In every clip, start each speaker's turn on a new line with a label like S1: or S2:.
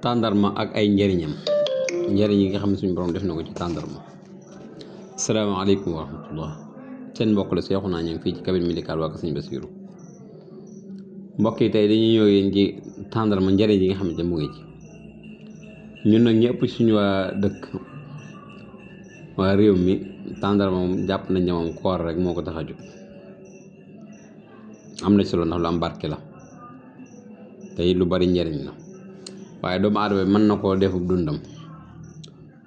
S1: tàndarma ak ay njëriñam njëriñ yi nga xam ne suñu borom def na ko ci tàndarma. asalaamaaleykum wa rahmatullah. seen mbokk la Seexuna ñu ngi fii ci cabinet médical waa Sëñ Basiru. mbokk yi tey dañuy ñëw yéen ci tàndarma njëriñ yi nga xamante mu ngi ci ñun nag ñëpp suñu waa dëkk waa réew mi tàndarma moom jàpp nañ ne moom koor rek moo ko tax a jóg. am na solo ndax lu am barke la tey lu bari njëriñ la waaye doomu aadama mën na koo defub dundam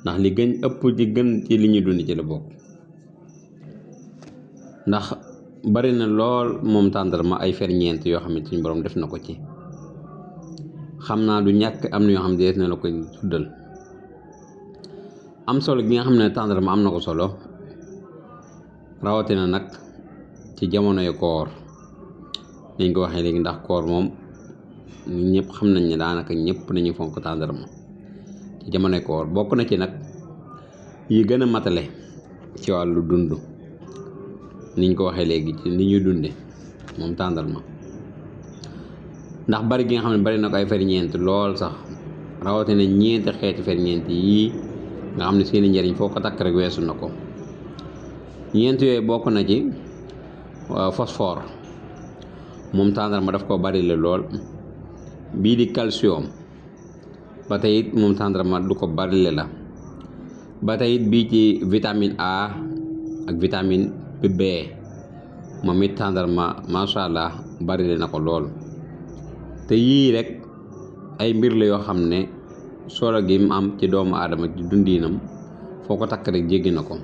S1: ndax li gën ëpp ci gën ci li ñuy dund ci la bokk. ndax bari na lool moom tàndarma ay ferñeent yoo xam ne suñu borom def na ko ci. xam naa du ñàkk am na yoo xam ne des na la koy tuddal. am solo gi nga xam ne tàndarma am na ko solo rawatina nag ci jamonoy koor dañ ko waxee léegi ndax koor moom nit ñëpp xam nañ ne daanaka ñëpp nañu fonk tàndarma ci jamonoy koor bokk na ci nag yi gën a matale ci wàllu dund niñ ko waxee léegi ci ni ñuy dunde moom tàndarma ndax bari gi nga xam ne bari na ko ay ferñeent lool sax rawatina ñeenti xeeti ferñeent yii nga xam ne seeni njëriñ foo ko takk rek weesu na ko. ñeent yooyu bokk na ci phosphore moom tàndarma daf ko bari la lool. bii di calcium ba tey it moom tàndarma du ko bari la. ba tey it bii ci vitamine A ak vitamine B moom it tàndarma macha allah bari la na ko lool. te yii rek ay mbir la yoo xam ne solo gi mu am ci doomu aadama ci dundiinam foo ko takk rek jéggi na ko.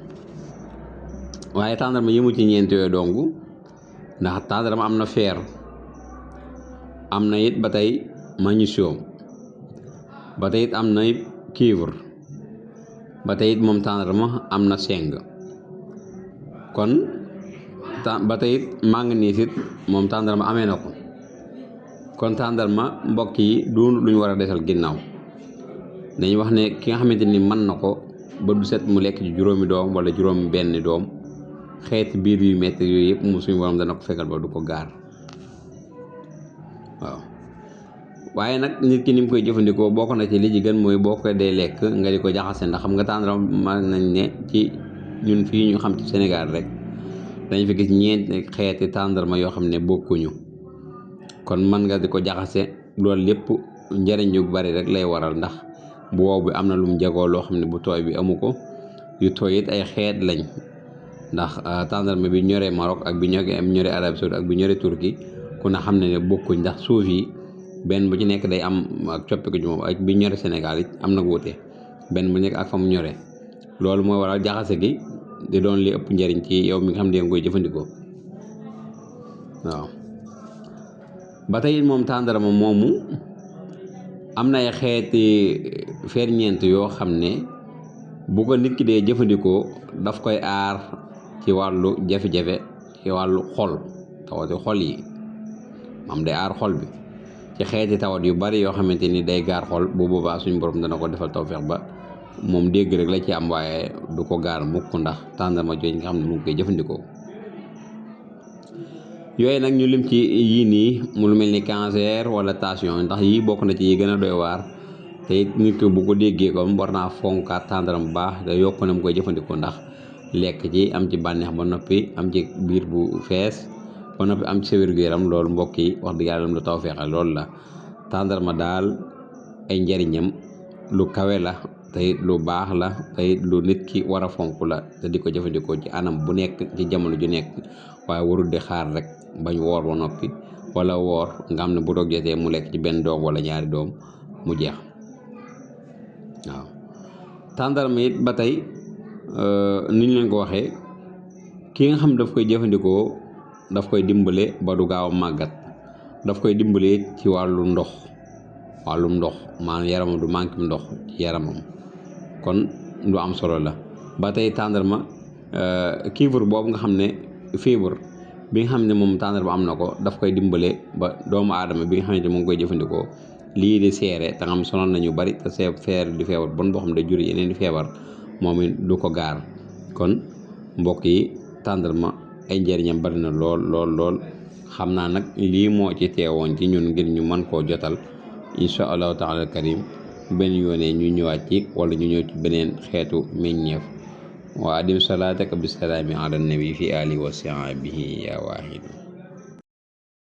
S1: waaye tàndarma yëmu ci ñeent yooyu dong ndax tàndarma am na fer am na it ba tey magnésium ba tey it am na cuivre ba tey it moom tàndarma am na zinc kon ba tey it manganèse it moom tàndarma amee na ko. kon tàndarma mbokk yi du lu ñu war a desal ginnaaw dañuy wax ne ki nga xamante ni mën na ko ba du set mu lekk ci juróomi doom wala juróomi benn doom xeeti biir yu metti yooyu yëpp mu suñu borom dana ko fekkal ba du ko gaar. waaw waaye nag nit ki ni mu koy jëfandikoo bokk na ci li ci gën mooy boo ko dee lekk nga di ko jaxase ndax xam nga tàndarma mën nañ ne ci ñun fii ñu xam ci Sénégal rek dañ fi gis ñeenti xeeti tàndarma yoo xam ne bokkuñu. kon mën nga di ko jaxase loolu lépp njëriñ yu bari rek lay waral ndax bu wow bi am na lu mu jagoo loo xam ne bu tooy bi amu ko. yu tooy it ay xeet lañ ndax tàndarma bi ñoree Maroc ak bi ñoree Arabie Saoudite ak bi ñoree Turquie ku ne xam ne ne bokkuñ ndax suuf yi benn bu ci nekk day am ak coppiku ci moom ak bi ñoree Sénégal it am na wuute benn bu nekk ak fa mu ñoree. loolu mooy waral jaxase gi di doon li ëpp njëriñ ci yow mi nga xam ne nga koy jëfandikoo. waaw ba tey moom tàndarma moomu am na ay xeeti ferñeent yoo xam ne bu ko nit ki dee jëfandikoo daf koy aar ci wàllu jafe-jafe ci wàllu xol tawati xol yi moom day aar xol bi ci xeeti tawat yu bari yoo xamante ni day gaar xol bu boobaa suñu borom dana ko defal tawfeex ba moom dégg rek la ci am waaye du ko gaar mukk ndax tàndarma jooju nga xam ne mu ngi koy jëfandikoo. yooyu nag ñu lim ci yii nii mu lu mel ni cancer wala tension ndax yii bokk na ci yi gën a doy waar te it nit ki bu ko déggee ko war naa fonkaat tàndarma bu baax da yokk na mu koy jëfandikoo ndax lekk ci am ci bànneex ba noppi am ci biir bu fees ba noppi am ci sa wér-gu-yaram loolu mbokk yi wax dëgg yàlla lu taw feexal loolu la. tàndarma daal ay njëriñam lu kawe la te it lu baax la te it lu nit ki war a fonk la te di ko jëfandikoo ci anam bu nekk ci jamono ju nekk waaye warul di xaar rek bañ woor ba noppi wala woor nga xam ne bu doog jotee mu lekk ci benn doom wala ñaari doom mu jeex. waaw tàndarma it ba tey ni ñu leen ko waxee ki nga xam daf koy jëfandikoo daf koy dimbale ba du gaaw a màggat daf koy dimbale ci wàllum ndox maanaam yaramam du manqué ndox ci yaramam kon lu am solo la. ba tey tàndarma cuivre boobu nga xam ne fibre bi nga xam ne moom tàndarma am na ko daf koy dimbale ba doomu aadama bi nga xam ne mu ngi koy jëfandikoo lii di seere te nga xam sonal nañu bari te feer di feebar bon boo xam ne jur yeneen di feebar moom it du ko gaar. kon mbokk yi tàndarma ay njëriñam bari na lool xam naa nag lii moo ci teewoon ci ñun ngir ñu mën koo jotal incha allahu taala karim benn yoonee ñu ñëwaat ci wala ñu ñëw ci beneen xeetu meññeef wa adim salaataka bi salaami ala nabi fi alihi wa sahbihi ya waahidu